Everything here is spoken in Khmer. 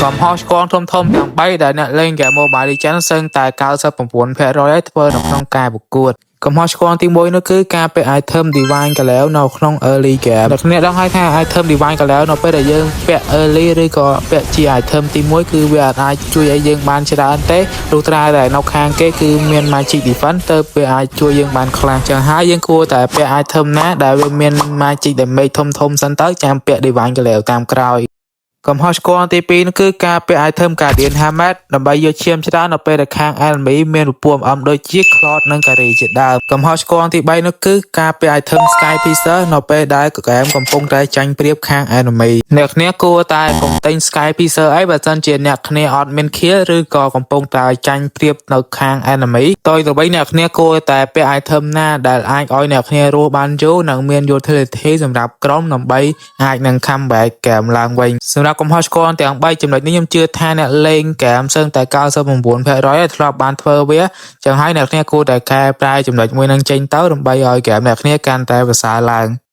កំហុសឆ្គងធំៗទាំង3ដែលអ្នកលេងហ្គេម Mobile Legends សឹងតែ99%ឲ្យធ្វើនៅក្នុងការប្រកួតកំហុសឆ្គងទី1នោះគឺការពាក់ item Divine Glaive នៅក្នុង early game។ អ្នកគ្នាដឹងហើយថា item Divine Glaive នៅពេលដែលយើងពាក់ early ឬក៏ពាក់ជា item ទី1គឺវាអាចជួយឲ្យយើងបានច្រើនទេលុះត្រាតែនៅខាងគេគឺមាន magic defense ទៅវាអាចជួយយើងបានខ្លះចឹងហើយយើងគួរតែពាក់ item ណាដែលវាមាន magic damage ធំធំសិនទៅចាំពាក់ Divine Glaive តាមក្រោយកំហុសឆ្គងទី2នោះគឺការពាក់ item Guardian Helmet ដើម្បីយកឈាមច្រើននៅពេលដែលខាង enemy មានពពួក MM ដូចជា Claude និង Karrie ជាដើមកំហុសឆ្គងទី3នោះគឺការពាក់ item Sky Piercer នៅពេលដែលហ្គេមកំពុងតែចាញ់ប្រៀបខាង enemy។ អ្នកគ្នាគួរតែកុំទិញ Sky Piercer អីបើសិនជាអ្នកគ្នាអត់មាន kill ឬក៏កំពុងតែចាញ់ប្រៀបនៅខាង enemy។ តយទៅវិញអ្នកគ្នាគួរតែពាក់ item ណាដែលអាចឲ្យអ្នកគ្នារស់បានយូរនិងមាន utility សម្រាប់ក្រុមដើម្បីអាចនឹង comeback ហ្គេមឡើងវិញសម្រាប់កំហុសឆ្គងទាំង3ចំណុចនេះខ្ញុំជឿថាអ្នកលេងហ្គេមសឹងតែ99%ឲ្យធ្លាប់បានធ្វើវាចឹងហើយអ្នកគ្នាគួរតែកែប្រែចំណុចមួយនឹងចេញទៅដើម្បីឲ្យហ្គេមអ្នកគ្នាកាន់តែប្រសើរឡើង។